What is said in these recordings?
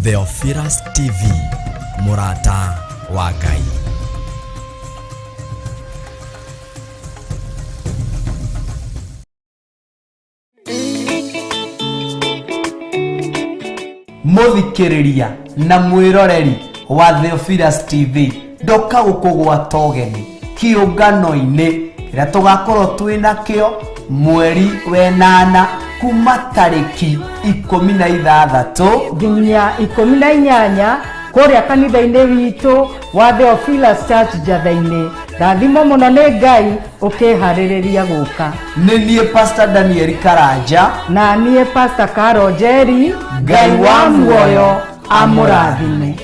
Theophilus TV, mũrata wa Ngai. Mũthikĩrĩria na mwĩroreri wa Theophilus TV, ndoka gũkũgwata ũgeni kĩũngano-inĩ kĩrĩa tũgakorwo twĩ nakĩo mweri wenana kuma tarĩki 16 nginya 18 kũrĩa kanitha-inĩ witũ wa Theophilus Church Njatha-inĩ. Rathimo mũno nĩ Ngai ũkĩharĩrĩria gũka. Nĩ niĩ Pastor Daniel Karanja na niĩ Pastor Caro Njeri. Ngai wa muoyo amũrathime.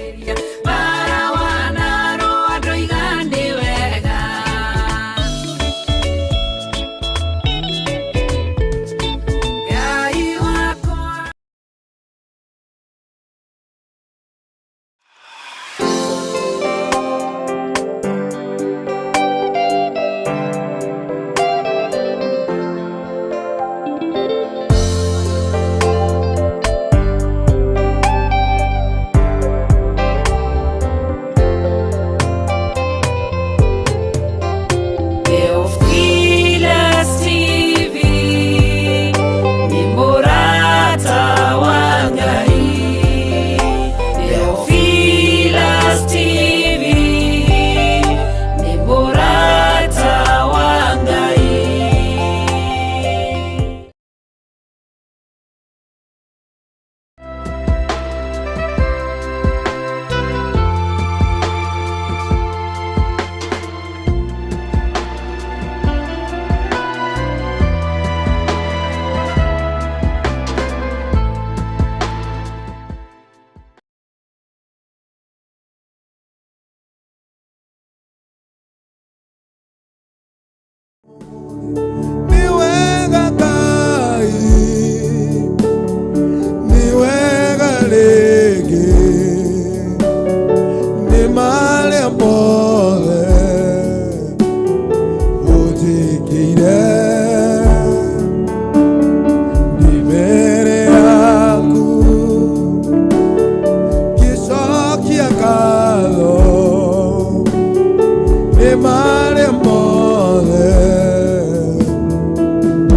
Theophilus TV ni murata wa Ngai. Theophilus TV ni murata wa Ngai. Nĩ wega Ngai, nĩ wega rĩngĩ, nĩ marĩa mothe ũnjĩkĩire. Ndĩ mbere yaku ngĩcokia ngatho, nĩ marĩa mothe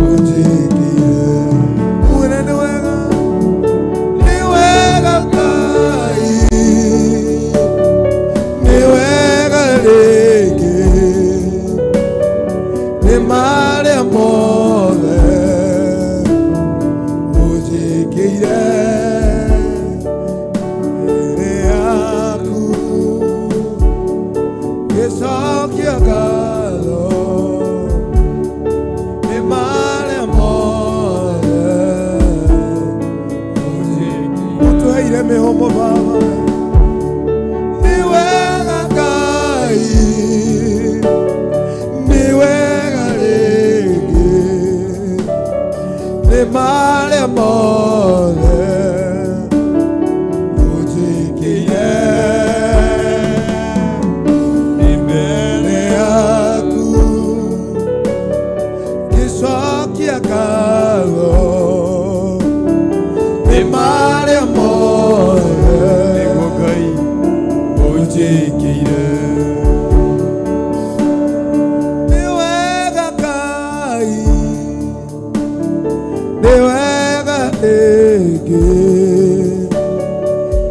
ũnjĩkĩire. Mwĩre nĩ wega, nĩ wega Ngai, nĩ wega rĩngĩ, nĩ marĩa mothe ũnjĩkĩire. Mbere yaku ngĩcokia ngatho, nĩ marĩa mothe ũtũheire mĩhũmũ Baba. Nĩ wega Ngai, nĩ wega rĩngĩ, nĩ marĩa mothe ũnjĩkĩire. Ndĩ mbere yaku ngĩcokia ngatho, nĩ marĩa mothe Nĩguo Ngai ũnjĩkĩire. Nĩ wega Ngai, nĩ wega rĩngĩ,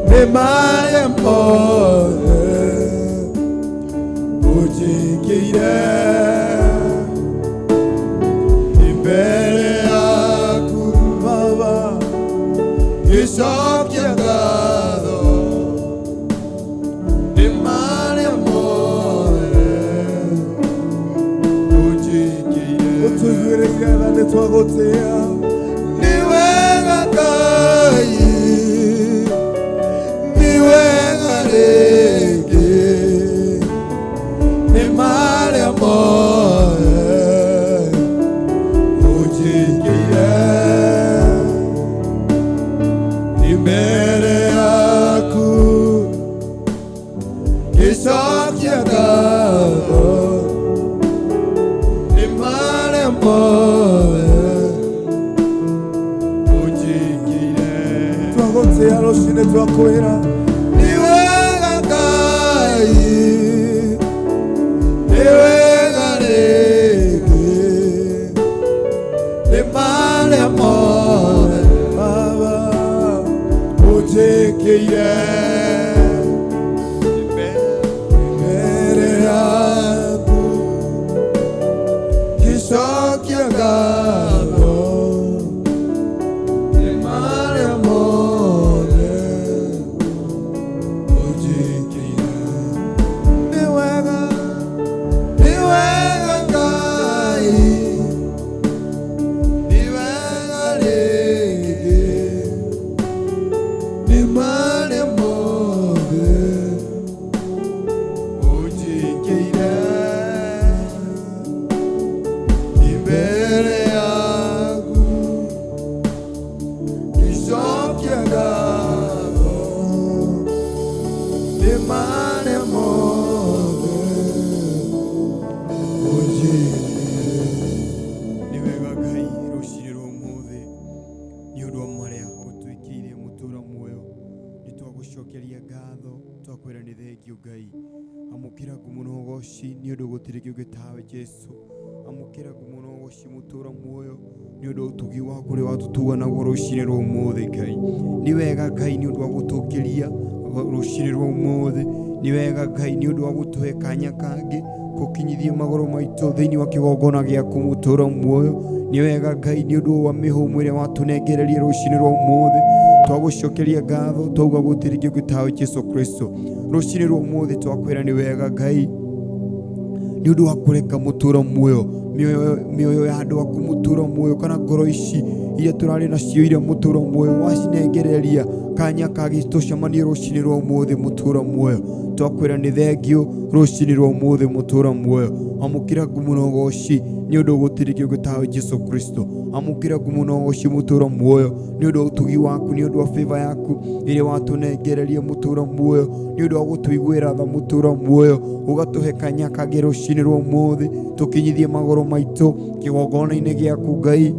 nĩ marĩa mothe ũnjĩkĩire. Ndĩ mbere yaku Baba ngĩcokia ngatho, nĩ marĩa mothe ũnjĩkĩire. Ũtũiguĩrĩire tha nĩ twagũtĩa. Nĩ wega Ngai, nĩ wega rĩngĩ, nĩ marĩa mothe ũnjĩkĩire. Ndĩ mbere yaku ngĩcokia ngatho, nĩ marĩa mothe ũnjĩkĩire. Twagũtĩa. Twagũtĩĩa rũcinĩ twakwĩra nĩ wega Ngai, nĩ wega rĩngĩ, nĩ marĩa mothe Baba ũnjĩkĩire mbere yaku ngĩcokia ngatho nĩ marĩa mothe ũnjĩkĩire. Nĩ wega, nĩ wega Ngai, nĩ wega rĩngĩ, nĩ marĩa mothe ũnjĩkĩire mbere yaku ngĩcokia ngatho nĩ marĩa mothe ũnjĩkĩire. Nĩ wega Ngai rũcinĩ rwa ũmũthĩ nĩ ũndũ wa marĩa ũtwĩkĩire mũtũra muoyo. Nĩ twagũcokeria ngatho, twakwĩra nĩ thengio Ngai. Amũkĩra ngumo na ũgoci nĩ ũndũ gũtirĩ kĩũngĩ tawe Jesu. Amũkĩra ngumo na ũgoci mũtũra muoyo nĩ ũndũ wa ũtugi waku ũrĩa watutuga naguo rũcinĩ rwa ũmũthĩ Ngai. Nĩ wega Ngai nĩ ũndũ wa gũtũkĩria rũcinĩ rwa ũmũthĩ. Nĩ wega Ngai nĩ ũndũ wa gũtũhe kanya kangĩ gũkinyithia magũrũ maitũ thĩinĩ wa kĩgongona gĩaku mũtũra muoyo. Nĩ wega Ngai nĩ ũndũ wa mĩhũmũ ĩrĩa watũnengereria rũcinĩ rwa ũmũthĩ. Twagũcokeria ngatho, twauga gũtirĩ kĩũngĩ tawe Jesu Kristo. Rũcinĩ rwa ũmũthĩ twakwĩra nĩ wega Ngai nĩ ũndũ wa kũreka mũtũra muoyo, mĩoyo ya andũ aku mũtũra muoyo, kana ngoro ici iria tũrarĩ nacio iria mũtũra muoyo wacinengereria kanya kangĩ tũcemanie rũcinĩ rwa ũmũthĩ mũtũra muoyo. Twakwĩra nĩ thengio rũcinĩ rwa ũmũthĩ mũtũra muoyo. Amũkĩra ngumo na ũgoci nĩ ũndũ gũtirĩ kĩũngĩ tawe Jesu Kristo. Amũkĩra ngumo na ũgoci mũtũra muoyo nĩ ũndũ wa ũtugi waku, nĩ ũndũ wa favor yaku ĩrĩa watũnengereria mũtũra muoyo, nĩ ũndũ wa gũtũiguĩra tha mũtũra muoyo, ũgatũhe kanya kangĩ rũcinĩ rwa ũmũthĩ tũkinyithie magũrũ maitũ kĩgongona-inĩ gĩaku Ngai.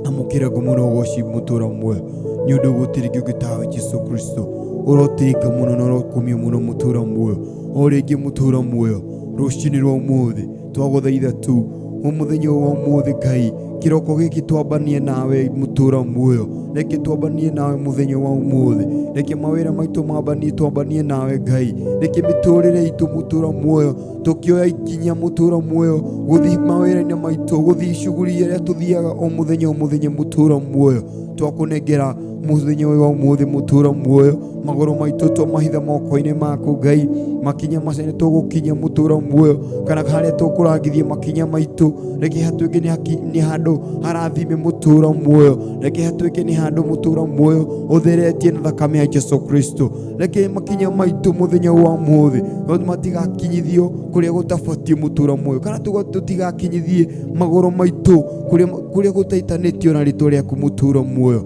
Amũkĩra ngumo na ũgoci mũtũra muoyo nĩ ũndũ gũtirĩ kĩũngĩ tawe Jesu Kristo. Ũrotĩka mũno na ũrokumio mũno mũtũra muoyo. O rĩngĩ mũtũra muoyo rũcinĩ rwa ũmũthĩ twagũthaitha tu mũthenya ũyũ wa ũmũthĩ Ngai, kĩroko gĩkĩ twambanie nawe mũtũra muoyo. Reke twambanie nawe mũthenya wa ũmũthĩ, reke mawĩra maitũ mambanie, twambanie nawe Ngai. Reke mĩtũrĩre itũ mũtũra muoyo tũkĩoya ikinya mũtũra muoyo gũthiĩ mawĩra-inĩ maitũ, gũthiĩ shughuli ĩrĩa tũthiaga o mũthenya o mũthenya mũtũra muoyo. Twakũnengera mũthenya ũyũ wa ũmũthĩ mũtũra muoyo, magũrũ maitũ twamahitha moko-inĩ maku Ngai, makinya macio nĩ tũgũkinya mũtũra muoyo, kana harĩa tũkũrangithia makinya maitũ reke hatuĩke nĩ handũ harathime mũtũra muoyo, reke hatuĩke nĩ handũ mũtũra muoyo ũtheretie na thakame ya Jesu Kristo. Reke makinya maitũ mũthenya ũyũ wa ũmũthĩ matigakinyithio kũrĩa gũtabatiĩ mũtũra muoyo, kana tũtigakinyithie magũrũ maitũ kũrĩa gũtaitanĩtio na rĩtwa rĩaku mũtũra muoyo.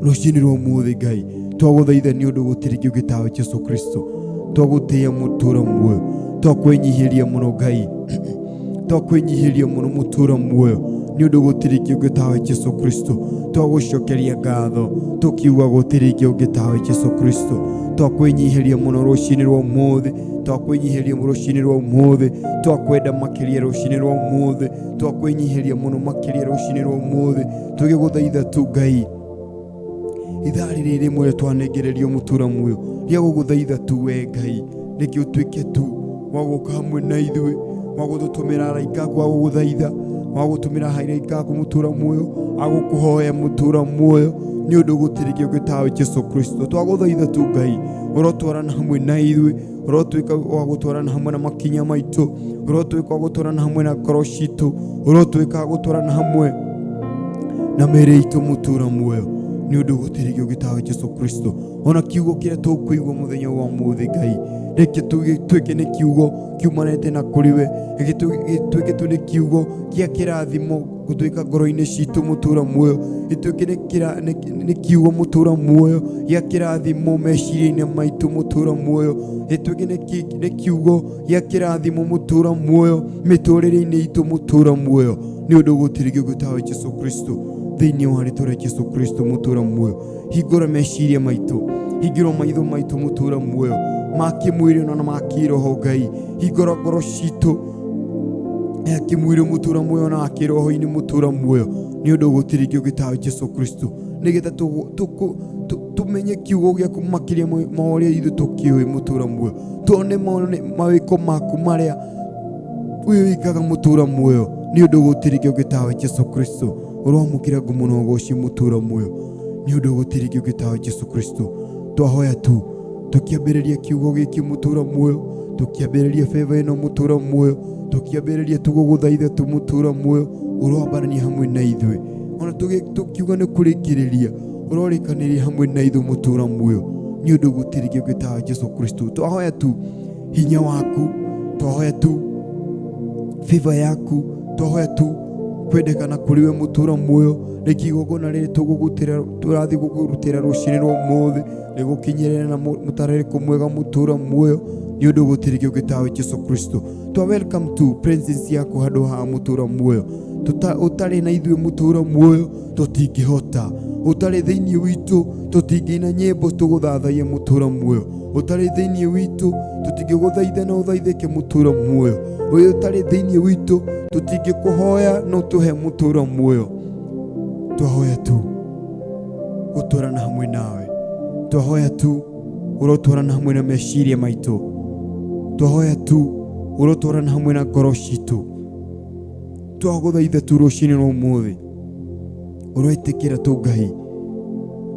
Rũcinĩ rwa ũmũthĩ Ngai twagũthaitha nĩ ũndũ gũtirĩ kĩũngĩ tawe Jesu Kristo. Twagũtĩĩa mũtũra muoyo, twakwĩnyihĩria mũno Ngai, twakwĩnyihĩria mũno mũtũra muoyo nĩ ũndũ gũtirĩ kĩũngĩ tawe Jesu Kristo. Twagũcokeria ngatho tũkiuga gũtirĩ kĩũngĩ tawe Jesu Kristo. Twakwĩnyihĩria mũno rũcinĩ rwa ũmũthĩ, twakwĩnyihĩria rũcinĩ rwa ũmũthĩ, twakwenda makĩria rũcinĩ rwa ũmũthĩ, twakwĩnyihĩria mũno makĩria rũcinĩ rwa ũmũthĩ, tũgĩgũthaitha tu Ngai ithaa rĩrĩ rĩmwe twanengererio mũtũra muoyo rĩa gũgũthaitha tu we Ngai, reke ũtuĩke tu wa gũka hamwe na ithuĩ, wa gũtũtũmĩra araika aku a gũgũthaitha, wa gũtũmĩra araika aku mũtũra muoyo a gũkũhoya mũtũra muoyo nĩ ũndũ gũtirĩ kĩũngĩ tawe Jesu Kristo. Twagũthaitha tu Ngai ũrotwarana hamwe na ithuĩ, ũrotuĩka wa gũtwarana hamwe na makinya maitũ, ũrotuĩka wa gũtwarana hamwe na ngoro citũ, ũrotuĩka wa gũtwarana hamwe na mĩĩrĩ itũ mũtũra muoyo nĩ ũndũ gũtirĩ kĩũngĩ tawe Jesu Kristo. Ona kiugo kĩrĩa tũkũigua mũthenya wa ũmũthĩ Ngai, reke tuĩke nĩ kiugo kiumanĩte na kũrĩ we, reke tuĩke tu nĩ kiugo kĩa kĩrathimo gũtuĩka ngoro-inĩ citũ mũtũra muoyo, gĩtuĩke nĩ kiugo mũtũra muoyo gĩa kĩrathimo meciria-inĩ maitũ mũtũra muoyo, gĩtuĩke nĩ kiugo gĩa kĩrathimo mũtũra muoyo mĩtũrĩre-inĩ itũ mũtũra muoyo nĩ ũndũ gũtirĩ kĩũngĩ tawe Jesu Kristo. Thĩinĩ wa rĩtwa rĩa Jesu Kristo mũtũra muoyo, hingũra meciria maitũ, hingũra maitho maitũ mũtũra muoyo, ma kĩmwĩrĩ na ma kĩroho Ngai, hingũra ngoro citũ ya kĩmwĩrĩ mũtũra muoyo na kĩroho-inĩ mũtũra muoyo, nĩ ũndũ gũtirĩ kĩngĩ ũngĩtawe Jesu Kristo, nĩgetha tũmenye kiugo gĩaku makĩria ma ũrĩa ithuĩ tũkĩũĩ mũtũra muoyo, tuone mawĩko maku marĩa wĩkaga mũtũra muoyo, nĩ ũndũ gũtirĩ kĩngĩ ũngĩtawe Jesu Kristo. Ũroamũkĩra ngumo na ũgoci mũtũra muoyo, nĩ ũndũ gũtirĩ kĩngĩ ũngĩtawe Jesu Kristo. Twahoya tu tũkĩambĩrĩria kiugo gĩkĩ mũtũra muoyo, tũkĩambĩrĩria favor ĩno mũtũra muoyo, tũkĩambĩrĩria tũgũgũthaitha tu mũtũra muoyo, ũroambarania hamwe na ithuĩ, ona tũkiuga nĩ kũrĩkĩrĩria, ũrorĩkanĩria hamwe na ithuĩ mũtũra muoyo, nĩ ũndũ gũtirĩ kĩngĩ ũngĩtawe Jesu Kristo. Twahoya tu hinya waku, twahoya tu favor yaku, twahoya tu kwendekana kũrĩ we mũtũra muoyo, reke igongona rĩrĩ tũgũgũtĩra tũrathiĩ gũkũrutĩra rũcinĩ rwa ũmũthĩ rĩgũkinyĩrĩre na mũtararĩko mwega mũtũra muoyo, nĩ ũndũ gũtirĩ kĩngĩ ũngĩtawe Jesu Kristo. Twa welcome to presence yaku handũ haha mũtũra muoyo, ũtarĩ na ithuĩ mũtũra muoyo tũtingĩhota, ũtarĩ thĩinĩ witũ tũtingĩina nyĩmbo tũgũthathaia mũtũra muoyo, ũtarĩ thĩinĩ witũ tũtingĩgũthaitha na ũthaithĩke mũtũra muoyo, ũyũ ũtarĩ thĩinĩ witũ tũtingĩkũhoya no tũhe mũtũra muoyo. Twahoya tu gũtwarana hamwe nawe, twahoya tu ũrotwarana hamwe na meciria maitũ, twahoya tu ũrotwarana hamwe na ngoro citũ. Twagũthaitha tu rũcinĩ rwa ũmũthĩ, ũroĩtĩkĩra tu Ngai,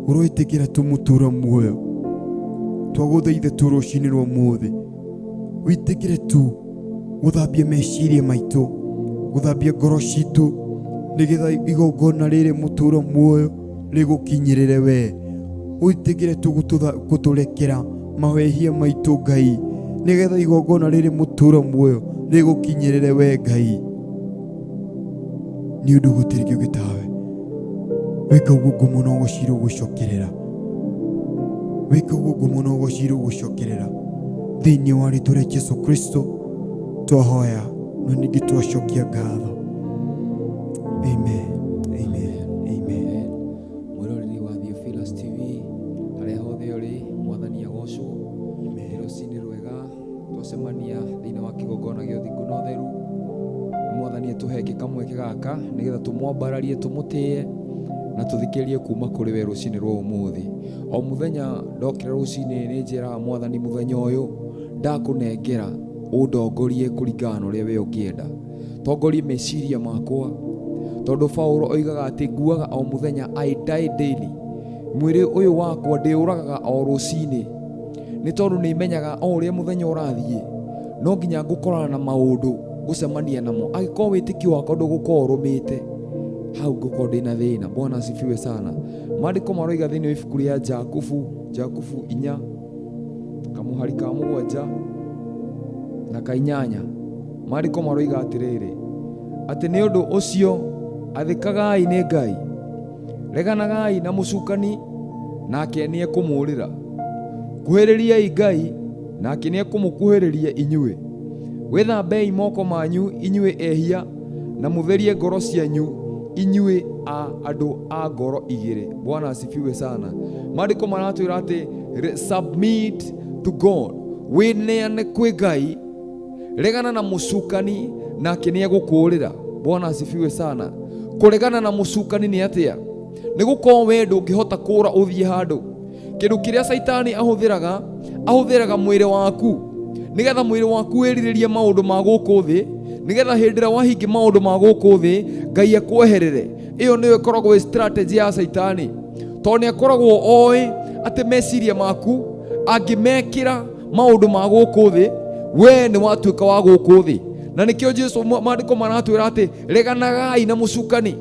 ũroĩtĩkĩra tu mũtũra muoyo. Twagũthaitha tu rũcinĩ rwa ũmũthĩ, wĩtĩkĩre tu gũthambia meciria maitũ, gũthambia ngoro citũ, nĩgetha igongona rĩrĩ mũtũra muoyo rĩgũkinyĩrĩre we. Wĩtĩkĩre tu gũtũrekera mawehia maitũ Ngai, nĩgetha igongona rĩrĩ mũtũra muoyo rĩgũkinyĩrĩre we Ngai, nĩ ũndũ gũtirĩ kĩngĩ ũngĩtawe. Wĩka ũguo ngumo na ũgoci rũgũcokerera, wĩka ũguo ngumo na ũgoci rũgũcokerera, thĩinĩ wa rĩtwa rĩa Jesu Kristo twahoya na ningĩ twacokia ngatho. Amen, amen, amen. Mwĩroreri wa Theophilus TV harĩa hothe ũrĩ, mwathani agocwo. Nĩ rũcinĩ rwega twacemania thĩinĩ wa kĩgongona gĩa ũthingu na ũtheru. Mwathani atũhe kamweke gaka nĩgetha tũmwambararie, tũmũtĩe na tũthikĩrĩrie kuma kũrĩ we rũcinĩ rwa ũmũthĩ. O mũthenya ndokĩra rũcinĩ nĩ njĩraga mwathani, mũthenya ũyũ ndakũnengera ũndongorie kũringana na ũrĩa we ũngĩenda, tongorie meciria makwa, tondũ Paulo oigaga atĩ nguaga o mũthenya, I die daily, mwĩrĩ ũyũ wakwa ndĩũragaga o rũcinĩ, nĩ tondũ nĩ menyaga o ũrĩa mũthenya ũrathiĩ no nginya ngũkorana na maũndũ ngũcemania namo. Angĩkorwo wĩtĩkio wakwa ndũgũkorwo ũrũmĩte, hau ngũkorwo ndĩna thĩna. Bwana asifiwe sana. Maandĩko maroiga thĩinĩ wa ibuku rĩa Jakubu, Jakubu 4 kamũhari ka 7 na ka 8, maandĩko maroiga atĩrĩrĩ, atĩ nĩ ũndũ ũcio athĩkagai nĩ Ngai, reganagai na mũcukani nake nĩekũmũũrĩra, kuhĩrĩriai Ngai nake nĩekũmũkuhĩrĩria inyuĩ, wĩthambei moko manyu inyuĩ ehia, na mũtherie ngoro cianyu inyuĩ a andũ a ngoro igĩrĩ. Bwana asifiwe sana. Maandĩko maratwĩra atĩ submit to God, wĩneane kwĩ Ngai, regana na mũcukani nake nĩegũkũũrĩra. Bwana asifiwe sana. Kũregana na mũcukani nĩ atĩa? Nĩ gũkorwo we ndũngĩhota kũũra ũthiĩ handũ. Kĩndũ kĩrĩa Caitani ahũthĩraga, ahũthĩraga mwĩrĩ waku, nĩgetha mwĩrĩ waku wĩrirĩrie maũndũ ma gũkũ thĩ, nĩgetha hĩndĩ ĩrĩa wahingia maũndũ ma gũkũ thĩ Ngai akweherere. Ĩyo nĩyo ĩkoragwo ĩ strategy ya Caitani, tondũ nĩ akoragwo oĩ atĩ meciria maku angĩmekĩra maũndũ ma gũkũ thĩ, we nĩ watuĩka wa gũkũ thĩ. Na nĩkĩo Jesu maandĩko maratwĩra atĩ reganagai na mũcukani,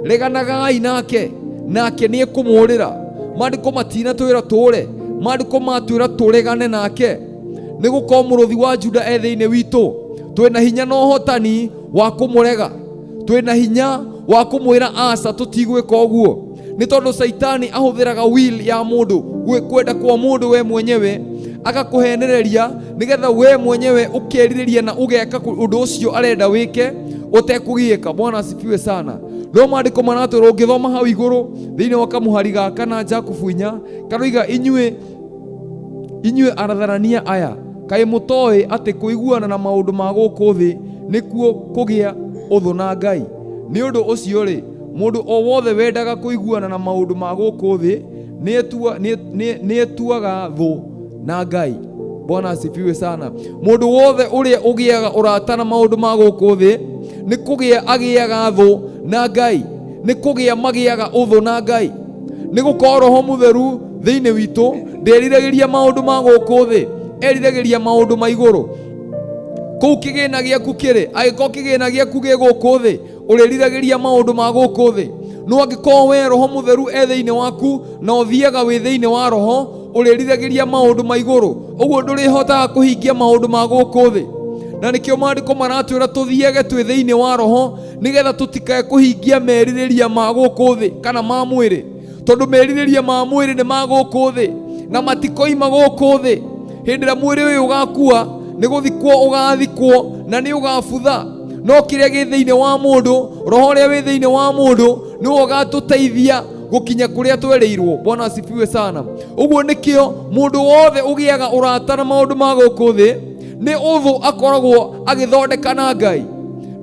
reganagai nake, nake nĩekũmũũrĩra. Maandĩko matinatwĩra tũũre, maandĩko matwĩra tũregane nake, nĩ gũkorwo mũrũthi wa Juda e thĩinĩ witũ. Twĩna hinya na ũhotani wa kũmũrega, twĩna hinya wa kũmwĩra aca tũtigwĩka ũguo, nĩ tondũ Caitani ahũthĩraga will ya mũndũ, kwenda kwa mũndũ we mwenyewe, agakũhenereria nĩgetha we mwenyewe ũkerirĩria na ũgeka ũndũ ũcio arenda wĩke ũtekũgiĩka. Bwana asifiwe sana. No maandĩko maratwĩra ũngĩthoma hau igũrũ thĩinĩ wa kamũhari ga kana Jakubu 4 karoiga, inyuĩ aratharania aya, kaĩ mũtoĩ atĩ kũiguana na maũndũ ma gũkũ thĩ nĩkuo kũgĩa ũthũ na Ngai? Nĩ ũndũ ũcio-rĩ, mũndũ o wothe wendaga kũiguana na maũndũ ma gũkũ thĩ nĩetuaga thũ na Ngai. Bwana asifiwe sana. Mũndũ wothe ũrĩa ũgĩaga ũrata na maũndũ ma gũkũ thĩ nĩ kũgĩa agĩaga thũ na Ngai, nĩ kũgĩa magĩaga ũthũ na Ngai. Nĩ gũkorwo Roho Mũtheru thĩinĩ witũ nderiragĩria maũndũ ma gũkũ thĩ, eriragĩria maũndũ ma igũrũ. Kũu kĩgĩna gĩaku kĩrĩ, angĩkorwo kĩgĩna gĩaku gĩ gũkũ thĩ, ũrĩriragĩria maũndũ ma gũkũ thĩ. No angĩkorwo we Roho Mũtheru e thĩinĩ waku na ũthiaga wĩ thĩinĩ wa Roho, ũrĩriragĩria maũndũ ma igũrũ, ũguo ndũrĩhotaga kũhingia maũndũ ma gũkũ thĩ. Na nĩkĩo maandĩko maratwĩra tũthiage twĩ thĩinĩ wa Roho, nĩgetha tũtikae kũhingia merirĩria ma gũkũ thĩ kana ma mwĩrĩ, tondũ merirĩria ma mwĩrĩ nĩ ma gũkũ thĩ na matikoima gũkũ thĩ. Hĩndĩ ĩrĩa mwĩrĩ ũyũ ũgakua, nĩ gũthikwo ũgathikwo na nĩ ũgabutha. No kĩrĩa gĩ thĩinĩ wa mũndũ, roho ũrĩa wĩ thĩinĩ wa mũndũ, nĩwe ũgatũteithia gũkinya kũrĩa twerĩirwo. Bwana asifiwe sana. Ũguo nĩkĩo mũndũ wothe ũgĩaga ũrata na maũndũ ma gũkũ thĩ nĩ ũthũ akoragwo agĩthondeka na Ngai,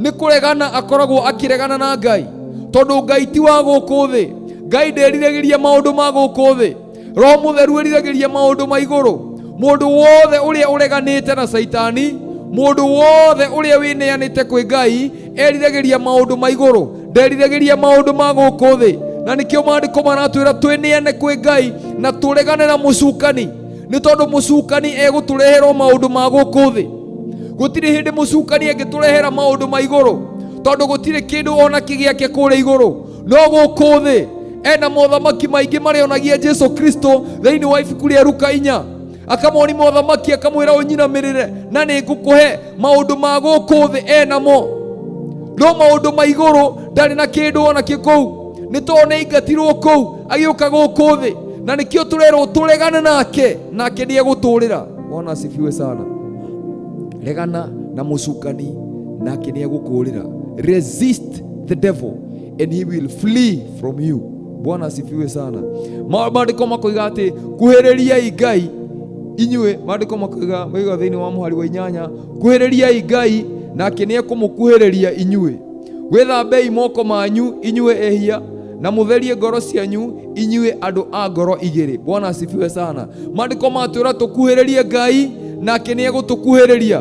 nĩ kũregana akoragwo akĩregana na Ngai, tondũ Ngai ti wa gũkũ thĩ. Ngai nderiragĩria maũndũ ma gũkũ thĩ, Roho Mũtheru eriragĩria maũndũ ma igũrũ. Mũndũ wothe ũrĩa ũreganĩte na Caitani, mũndũ wothe ũrĩa wĩneanĩte kwĩ Ngai, eriragĩria maũndũ ma igũrũ, nderiragĩria maũndũ ma gũkũ thĩ. Na nĩkĩo maandĩko maratwĩra twĩneane kwĩ Ngai na tũregane na mũcukani, nĩ tondũ mũcukani egũtũrehera o maũndũ ma gũkũ thĩ. Gũtirĩ hĩndĩ mũcukani angĩtũrehera maũndũ ma igũrũ, tondũ gũtirĩ kĩndũ ona kĩ gĩake kũrĩa igũrũ. No gũkũ thĩ ena mothamaki maingĩ marĩonagia Jesu Kristo thĩinĩ wa ibuku rĩa Luka 4, akamoni mothamaki, akamwĩra ũnyinamĩrĩre na nĩ ngũkũhe maũndũ ma gũkũ thĩ enamo, no maũndũ ma igũrũ ndarĩ na kĩndũ ona kĩ kũu. Nĩ tondũ nĩ aingatirwo kũu agĩũka gũkũ thĩ, na nĩkĩo tũrerwo tũregane nake, nake nĩ egũtũrĩra. Bwana asifiwe sana. Regana na mũcukani nake nĩ egũkũrĩra. Resist the devil and he will flee from you. Bwana asifiwe sana. Maandĩko makoiga atĩ kuhĩrĩriai Ngai inyuĩ, maandĩko makoiga makoiga thĩinĩ wa mũhari wa 8, kuhĩrĩriai Ngai nake nĩ ekũmũkuhĩrĩria inyuĩ. Wĩthambei moko manyu inyuĩ ehia, na mũtherie ngoro cianyu inyuĩ andũ a ngoro igĩrĩ. Bwana asifiwe sana. Maandĩko matwĩra tũkuhĩrĩrie Ngai nake nĩ egũtũkuhĩrĩria.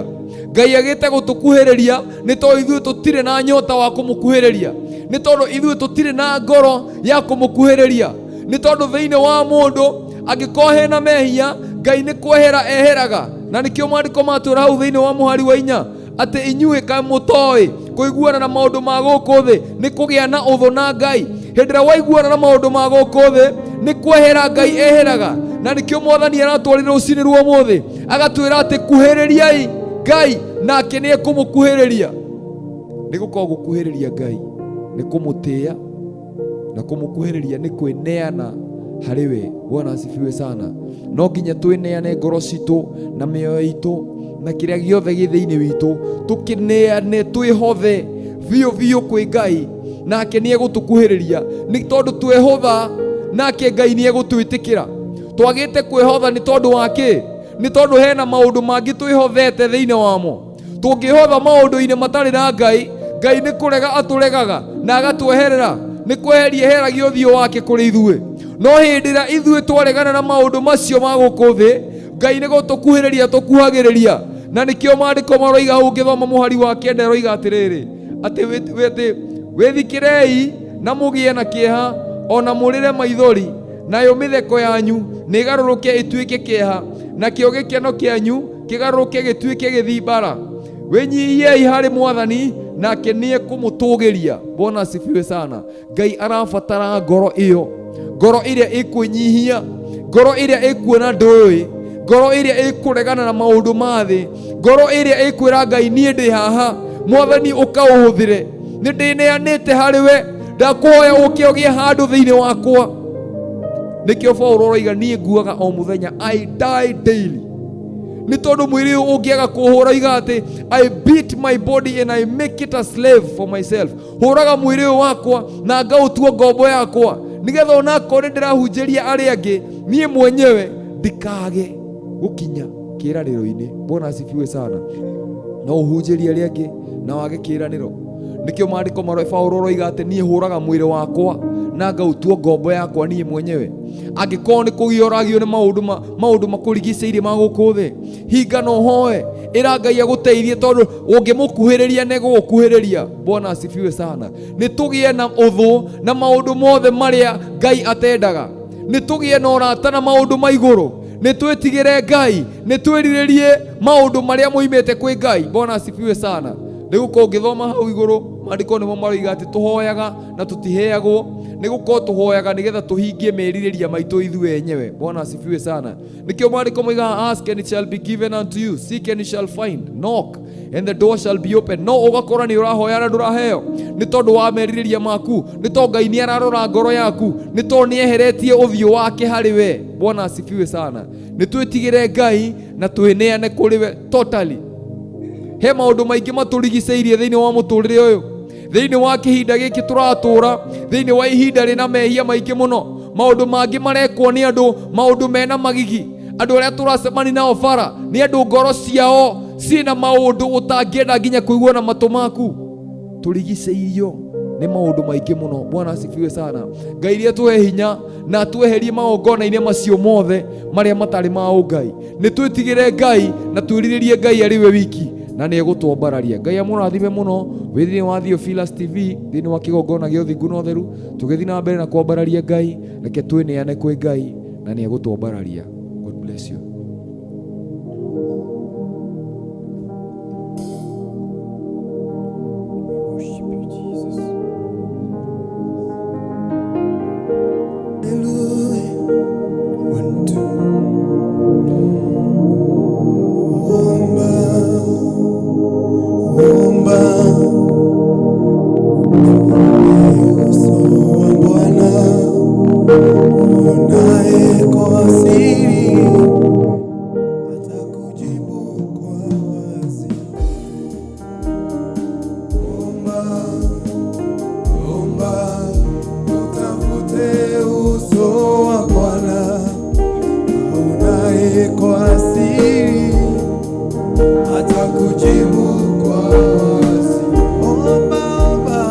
Ngai agĩte gũtũkuhĩrĩria nĩ tondũ ithuĩ tũtirĩ na nyota wa kũmũkuhĩrĩria, nĩ tondũ ithuĩ tũtirĩ na ngoro ya kũmũkuhĩrĩria, nĩ tondũ thĩinĩ wa mũndũ angĩkorwo hena mehia, Ngai nĩ kwehera eheraga. Na nĩkĩo maandĩko matwĩra hau thĩinĩ wa mũhari wa 4 atĩ inyuĩ kaĩ mũtoĩ kũiguana na maũndũ ma gũkũ thĩ nĩ kũgĩa na ũthũ na Ngai. Hĩndĩ ĩrĩa waiguana na maũndũ ma gũkũ thĩ nĩ kwehera Ngai eheraga. Na nĩkĩo Mwathani aratwarire rũcinĩ rwa ũmũthĩ agatwĩra atĩ kuhĩrĩriai Ngai nake nĩ ekũmũkuhĩrĩria. Nĩ gũkorwo gũkuhĩrĩria Ngai nĩ kũmũtĩĩa, na kũmũkuhĩrĩria nĩ kwĩneana harĩ we. Bwana asifiwe sana. No nginya twĩneane ngoro citũ na mĩoyo itũ na kĩrĩa gĩothe gĩ thĩinĩ witũ, tũkĩneane twĩhothe biũ biũ kwĩ Ngai, nake nĩ egũtũkuhĩrĩria. Nĩ tondũ twehotha nake Ngai nĩ egũtwĩtĩkĩra. Twagĩte kwĩhotha nĩ tondũ wa kĩ? Nĩ tondũ hena maũndũ mangĩ twĩhothete thĩinĩ wamo. Tũngĩhotha maũndũ-inĩ matarĩ na Ngai, Ngai nĩ kũrega atũregaga na agatweherera, nĩ kweheria eheragia ũthiũ wake kũrĩ ithuĩ. No hĩndĩ ĩrĩa ithuĩ twaregana na maũndũ macio ma gũkũ thĩ, Ngai nĩ gũtũkuhĩrĩria tũkuhagĩrĩria. Na nĩkĩo maandĩko maroiga hau ũngĩthoma mũhari wa 9 ĩroiga atĩrĩrĩ, atĩ wĩthikĩrei na mũgĩe na kĩeha ona mũrĩre maithori, nayo mĩtheko yanyu nĩ ĩgarũrũke ĩtuĩke kĩeha, nakĩo gĩkeno kĩanyu kĩgarũrũke gĩtuĩke gĩthimbara. Wĩnyihiei harĩ Mwathani nake nĩ ekũmũtũgĩria. Bwana asifiwe sana. Ngai arabatara ngoro ĩyo, ngoro ĩrĩa ĩkwĩnyihia, ngoro ĩrĩa ĩkuona ndũĩ, ngoro ĩrĩa ĩkũregana na maũndũ ma thĩ, ngoro ĩrĩa ĩkwĩra Ngai niĩ ndĩ haha, Mwathani ũkaũhũthĩre, nĩ ndĩneanĩte harĩ we, ndakũhoya ũke ũgĩe handũ thĩinĩ wakwa. Nĩkĩo Paulo aroiga niĩ nguaga o mũthenya, I die daily. Nĩ tondũ mwĩrĩ ũyũ ũngĩaga kũhũra iga atĩ I beat my body and I make it a slave for myself. Hũraga mwĩrĩ ũyũ wakwa na ngaũtua ngombo yakwa, nĩgetha onakorwo nĩ ndĩrahunjĩria arĩa angĩ, niĩ mwenyewe ndikage gũkinya kĩĩranĩro-inĩ. Bwana asifiwe sana. No ũhunjĩrie arĩa angĩ na wage kĩĩranĩro. Nĩkĩo maandĩko marĩa Paulo aroiga atĩ niĩ hũraga mwĩrĩ wakwa na ngautua ngombo yakwa niĩ mwenyewe. Angĩkorwo nĩ kũgio ũragio nĩ maũndũ makũrigicĩirie ma gũkũ thĩ, hinga na ũhoe, ĩra Ngai agũteithie, tondũ ũngĩmũkuhĩrĩria nĩ egũgũkuhĩrĩria. Bwana asifiwe sana. Nĩ tũgĩe na ũthũ na maũndũ mothe marĩa Ngai atendaga. Nĩ tũgĩe na ũrata na maũndũ ma igũrũ. Nĩ twĩtigĩre Ngai, nĩ twĩrirĩrie maũndũ marĩa moimĩte kwĩ Ngai. Bwana asifiwe sana. Nĩ gũkorwo ũngĩthoma hau igũrũ, maandĩko nĩmo maroiga atĩ tũhoyaga na tũtiheagwo, nĩ gũkorwo tũhoyaga nĩgetha tũhingie merirĩria maitũ ithuĩ enyewe. Bwana asifiwe sana. Nĩkĩo maandĩko moigaga ask and it shall be given unto you, seek and you shall find, knock and the door shall be opened. No ũgakora nĩ ũrahoya na ndũraheo nĩ tondũ wa merirĩria maku, nĩ tondũ Ngai nĩ ararora ngoro yaku, nĩ tondũ nĩ eheretie ũthiũ wake harĩ we. Bwana asifiwe sana. Nĩ twĩtigĩre Ngai na twĩneane kũrĩ we totally. He maũndũ maingĩ matũrigicĩirie thĩinĩ wa mũtũrĩre ũyũ, thĩinĩ wa kĩhinda gĩkĩ tũratũra, thĩinĩ wa ihinda rĩna mehia maingĩ mũno. Maũndũ mangĩ marekwo nĩ andũ, maũndũ mena magigi. Andũ arĩa tũracemania nao bara nĩ andũ ngoro ciao ciĩna maũndũ ũtangĩenda nginya kũigua na matũ maku. Tũrigicĩirio nĩ maũndũ maingĩ mũno. Bwana asifiwe sana. Ngai rĩa tũhe hinya na tweherie magongona-inĩ macio mothe marĩa matarĩ ma ũngai. Nĩ twĩtigĩre Ngai na twĩrirĩrie Ngai arĩ we wiki, na nĩ egũtwambararia. Ngai amũrathime mũno wĩ thĩinĩ wa Theophilus TV, thĩinĩ wa kĩgongona gĩa ũthingu na ũtheru. Tũgĩthiĩ na mbere na kwambararia Ngai, reke twĩneane kwĩ Ngai na nĩ egũtwambararia. God bless you. Worship you, Jesus. Hallelujah. 1, 2. Omba, omba, uso wa Bwana unaye kwa siri, atakujibu kwa wazi. Omba, omba, utafute uso wa Bwana unaye kwa siri, atakujibu kwa wazi. Omba, omba,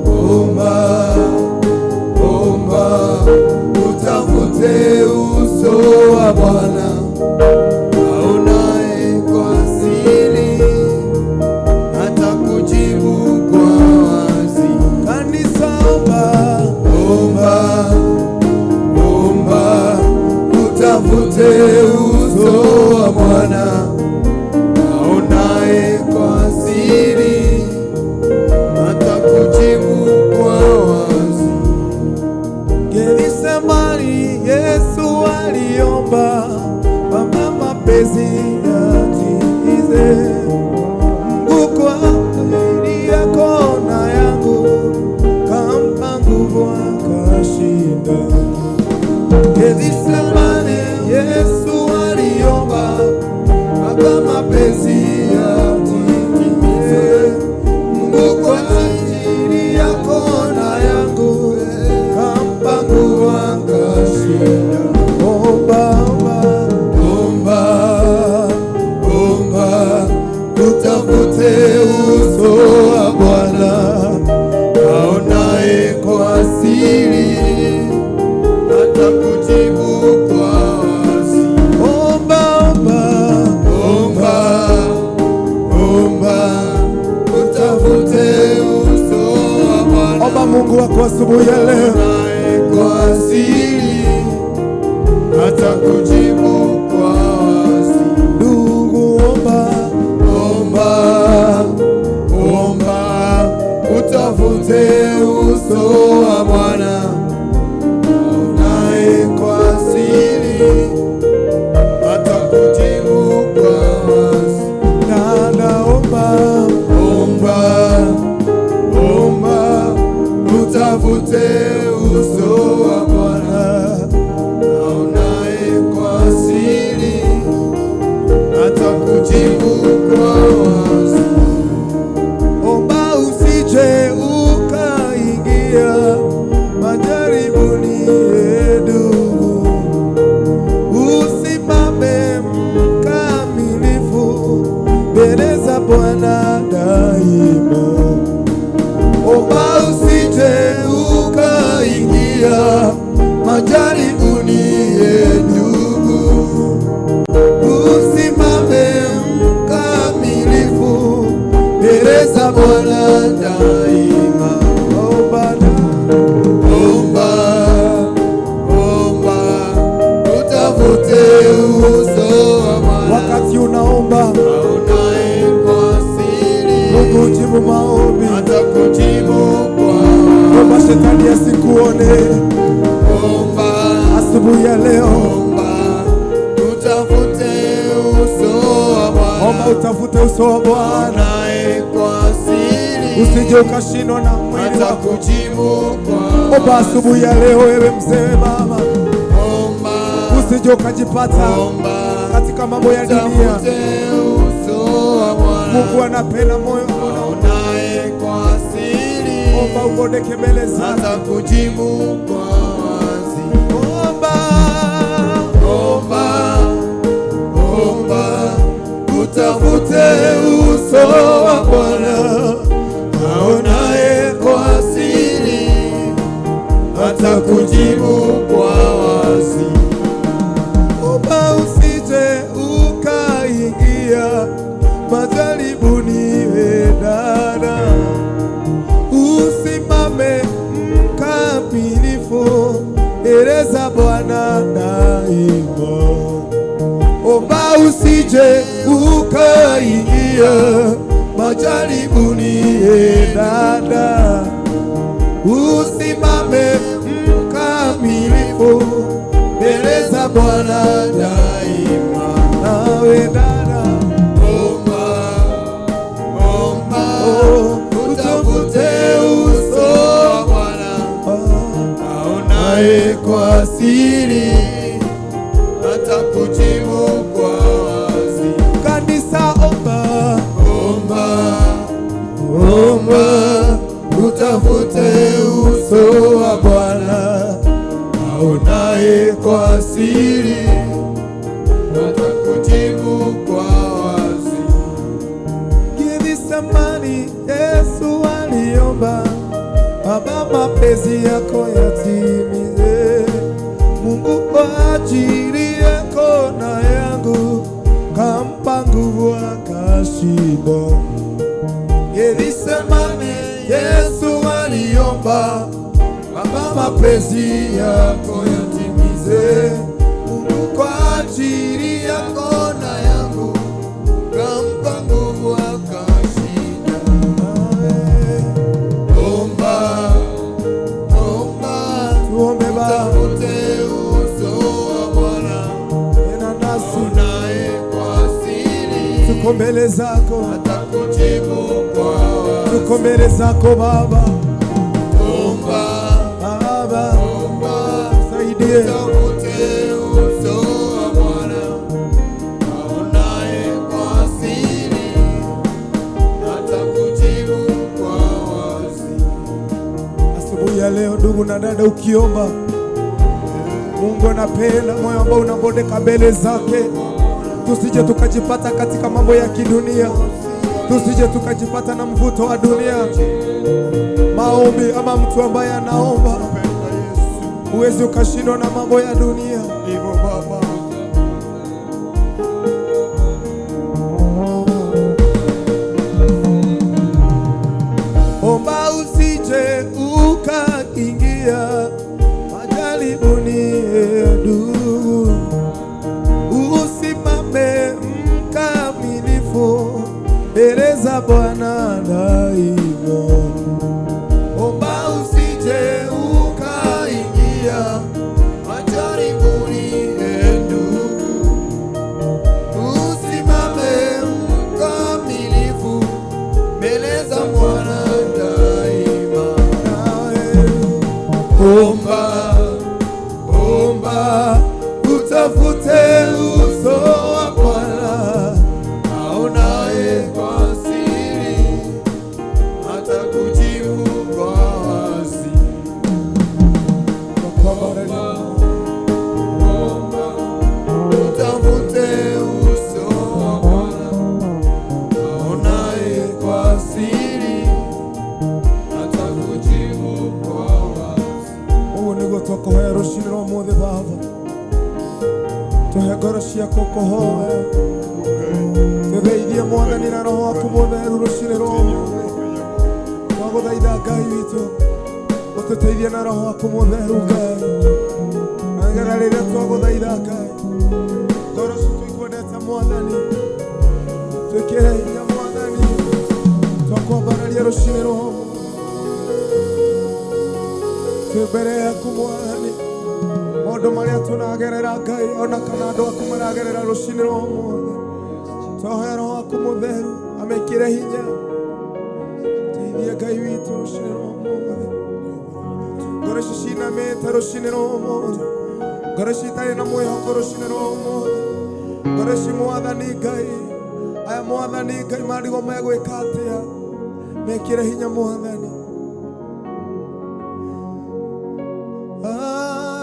omba, omba, utafute uso wa Bwana aonaye kwa siri, atakujibu kwa wazi. Kanisa, omba, omba, omba, utafute uso wa Bwana aonaye kwa siri, atakujibu kwa wazi. Gethsemane, Yesu aliomba, Baba mapenzi yatimize. Mungu kwa ajili yako na yangu, kampa nguvu akashinda. Gethsemane, Yesu aliomba, Baba mapenzi yatimize. Mungu kwa ajili yako na yangu, kampa nguvu akashinda. Omba, omba, omba, omba, utafute uso wa Bwana aonaye kwa siri, atakujibu kwa wazi. Omba, omba, omba, omba, utafute uso wa Bwana. Omba Mungu wako asubuhi ya leo. Aonaye kwa siri, majaribuni, ndugu, usimame mkamilifu mbele za Bwana daima. Omba, Omba, omba, utafute uso wa Bwana. Wakati unaomba Aonaye kwa siri, Mungu hujibu maombi. Atakujibu kwa Omba shetani asikuone. Omba, Asubuhi ya leo omba, utafute uso wa Bwana. Omba utafute uso wa Bwana, Aonaye kwa siri, usije ukashindwa na mwili wako. Atakujibu kwa Omba asubuhi ya leo, wewe mzee, mama, Omba, usije ukajipata omba, katika mambo ya dunia. utafute uso wa Bwana. Mungu anapenda moyo Aonaye kwa siri, omba ubondeke mbele zake. Atakujibu kwa wazi. Omba, Omba, omba, utafute uso wa Bwana. Aonaye kwa siri, atakujibu kwa wazi. Omba usije ukaingia majaribuni, we dada, usimame mkamilifu mbele za Bwana daima. Omba usije ukaingia majaribuni, we dada, usimame mkamilifu mbele za Bwana daima. Nawe dada, Omba, omba, oh, utafute uso wa Bwana. Aonaye kwa siri, atakujibu kwa wazi. Kanisa omba, Omba, omba, utafute uso wa Bwana. Aonaye kwa siri, atakujibu kwa wazi. Gethsemane Yesu aliomba, Baba mapenzi yako yatimize. Mungu kwa ajili yako na yangu, kampa nguvu akashinda. Gethsemane Yesu aliomba, Baba mapenzi yako yatimize. Mungu kwa ajili yako na yangu, kampa nguvu akashinda. Omba, omba, Tuombe Baba, utafute uso wa Bwana. Nena nasi, Aonaye kwa siri, tuko mbele zako, atakujibu kwa wazi. Tuko mbele zako Baba, Omba, Baba, omba, saidie. Utafute uso wa Bwana. Aonaye kwa siri, atakujibu kwa wazi. Asubuhi ya leo, ndugu na dada, ukiomba Mungu anapenda moyo ambao unabondeka mbele zake. Tusije tukajipata katika mambo ya kidunia, tusije tukajipata na mvuto wa dunia. Maombi ama mtu ambaye anaomba, huwezi ukashindwa na mambo ya dunia. Ndivyo Baba. Omba usije ukaingia majaribuni, ndugu, usimame mkamilifu mbele za Bwana daima. Omba usije ukaingia majaribuni, ndugu, usimame mkamilifu mbele za Bwana daima. Omba, omba, utafute uso wa Bwana. Aonaye kwa siri, atakujibu kwa wazi. Omba, utafute uso wa Bwana. Aonaye kwa siri, atakujibu kwa wazi. Ũguo nĩguo twakũhoya rũcinĩ rwa. Ũmũthĩ Baba, tũhe ngoro ciaku kũhoya, tũtheithie Mwathani na Roho waku Mũtheru rũcinĩ rwa ũmũthĩ. Twagũthaitha Ngai witũ, ũtũteithie na Roho waku Mũtheru Ngai, na nĩgetha rĩrĩa twagũthaitha Ngai, ngoro citũ ikwendete Mwathani, twĩkĩre hinya Mwathani, twakwambararia rũcinĩ rwa ũmũthĩ twĩ mbere yaku Mwathani, maũndũ marĩa tũragerera Ngai, ona kana andũ aku maragerera rũcinĩ rwa ũmũthĩ, twahoya Roho waku Mũtheru amekĩre hinya, teithie Ngai witũ rũcinĩ rwa ũmũthĩ. Ngoro ici cinamĩte rũcinĩ rwa ũmũthĩ, ngoro ici itarĩ na mwĩhoko rũcinĩ rwa ũmũthĩ, ngoro ici Mwathani Ngai, aya Mwathani Ngai marigwo megwĩka atĩa, mekĩre hinya Mwathani.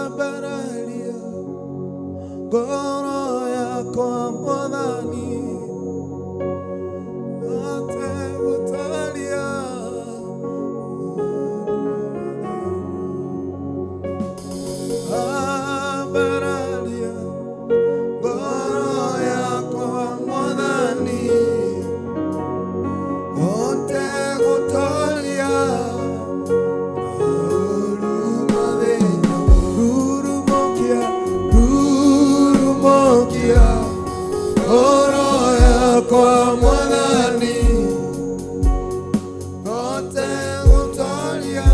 Ambararia ngoro yakwa Mwathani, ategũtaria Ambararia ngoro yakwa Mwathani, otegũtaria Rurumokia, rurumokia, ngoro yakwa Mwathani, otegũtaria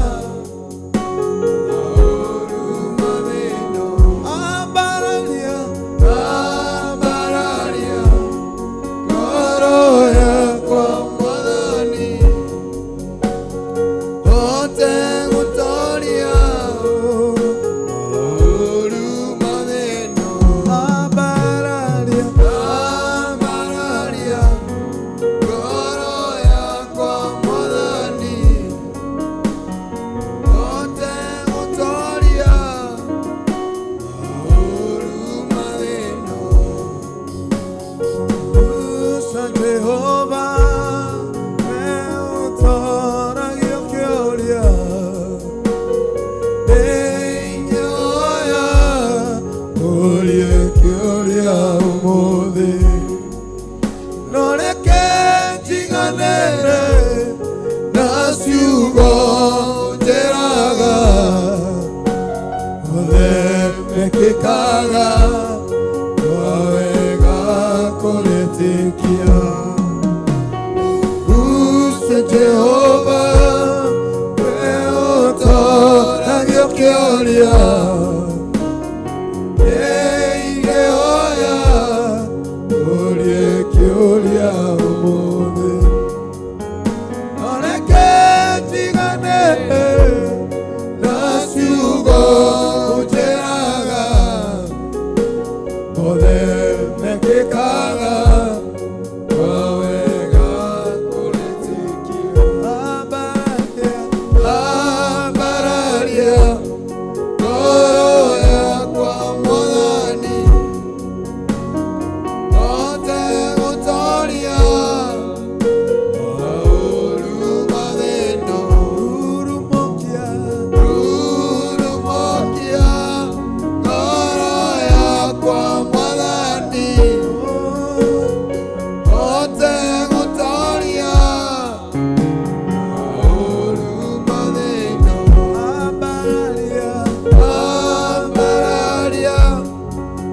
Ambararia, ambararia, ngoro yakwa Mwathani, otegũtoria Ambararia, ambararia, ngoro yakwa Mwathani, otegũtoria Usa Jehova, ũtoragia kĩũria, ndĩingĩoya ũrie kĩũria ũmũthĩ, no reke njiganĩre na ciugo njĩraga, othe mekĩkaga kwa wega kũrĩtĩkia. Use Jehova, we ũtoragio kĩũria, ndĩingĩoya ũrie kĩũria ũmũthĩ, no reke njiganĩre na ciugo njĩraga, othe mekĩkaga kwa wega kũrĩtĩkia. Ambararia, ambararia ngoro yakwa Mwathani, otegũtoria maũru mathĩna, rurumũkia, rurumũkia ngoro yakwa Mwathani, otegũtoria maũru mathĩna. Ambararia, ambararia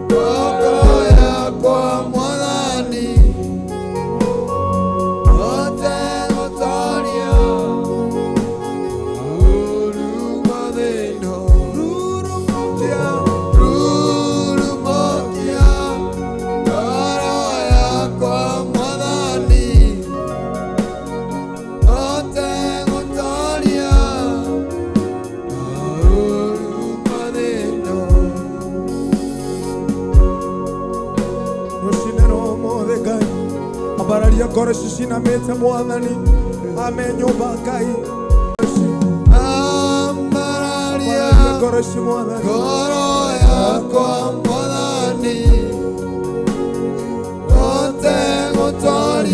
ngoro yakwa Mwathani, otegũtoria maũru mathĩna, rurumũkia, rurumũkia ngoro yakwa Mwathani, otegũtoria maũru mathĩna. Rũcinĩ rwa ũmũthĩ Ngai, ambararia ngoro ici cinamĩte Mwathani, ame nyũmba Ngai, Ambararia ambararia ngoro ici Mwathani, ngoro yakwa